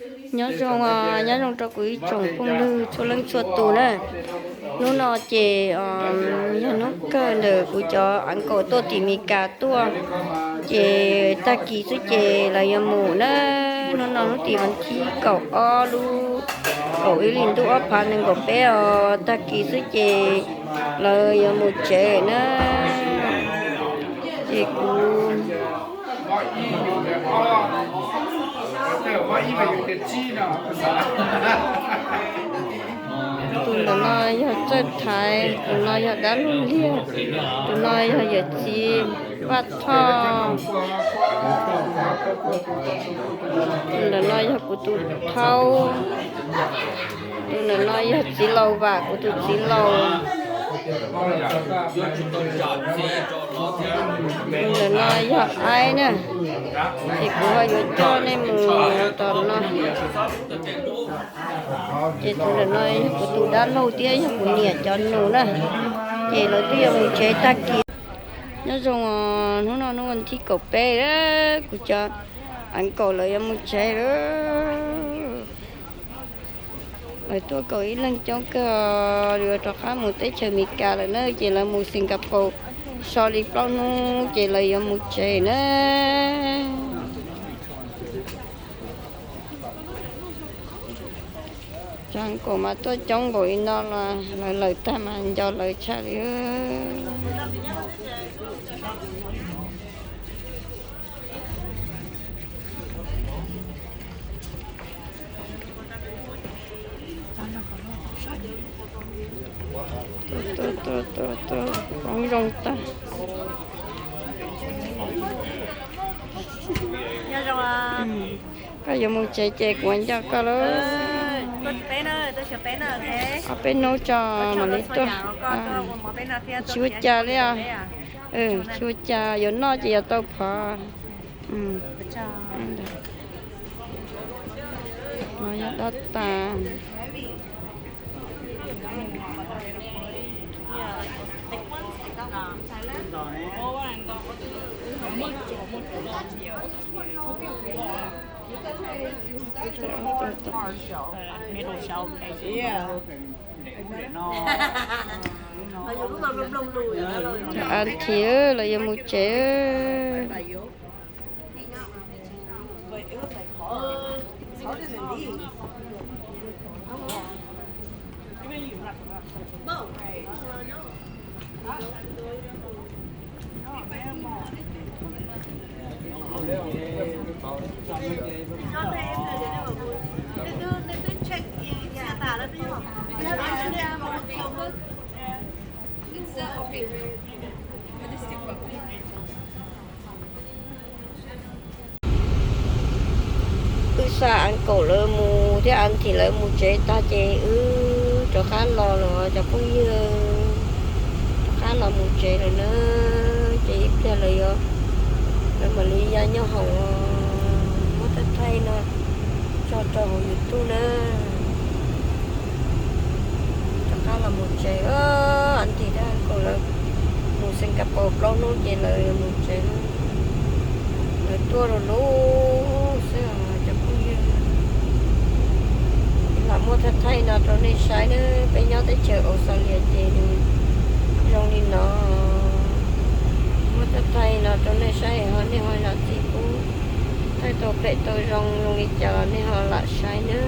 Nyob zoo, nyob zoo rau kuv ib tsoom phooj ywg txhua leej txhua tus na. Hnub no ces yog hnub kawg ntawm kuv cov uncle tuaj tim Meskas tuaj, ces tag kis xwb ces lawv yuav mus na. Hnub no hnub tim vas thib kaum ob lub kaum ib hlis ntuj ob phav nees nkaum peb os, tag kis xwb ces lawv yuav mus tsev na. Ces kuv Tus ntawm no yog Txawj Thaiv, tus no yog Dab Lug Liag, tus no yog yawm txiv Vaj Thoj, tus ntawm no yog kuv tus thaub, tus ntawm no yog txiv laus Vam, kuv tus txiv laus. Tus ntawm no yog Aib na, ces kuv ho yuav coj nej mus tom no. Ces tus ntawm no yog kuv tus dab laug thiab yog kuv niam cov nus na, ces lawv twb yuav mus tsev tag kis. Nyob zoo, hnub no hnub vas thib kaum peb, kuv cov uncle lawv yuav mus tsev lawm. Lawv tuaj kaum ib leeg coob kawg, yuav rov qab mus teb chaws Amelikas lawm na, ces lawv mus Singapore so li plaub hnub ces lawv yuav mus tsev na. Cov uncle mas tuaj coob npaum li no los lawv lawm tag mas nco lawv tshaj li. Tuaj, tuaj, tuaj, tuaj, poob zoo tag. Koj yuav mus tsev ces kuv nco koj lawm. Ob peb hnub tso mam li tuaj. Tsis ua cas li os. Tsis ua cas, yuav noj ces yuav tau phov. No yog dob tas. Cov auntie lawv yuav mus tsev. Wb xa uncle lawv mus thiab auntie lawv mus tsev tag ces wb rov qab los lawm cov phooj ywg, rov qab los mus tsev lawm na. Ces ib pliag lawv yuav, lawv mam li ya nyob hoom muab thaij thaij no tso rau hauv YouTube na. Rov qab los mus tsev, auntie thiab uncle lawv mus Singapore plaub hnub ces lawv yuav mus tsev. Lawv tuaj lus lus xwb os cov phooj ywg. Lam muab thaij thaij no rau nej saib na, peb nyob teb chaws Australia ces nws zoo li no. Muab thaij thaij no rau nej saib ho nej ho zam txim pub, thaij tau phem tau zoo zoo li cas los nej ho lam saib na.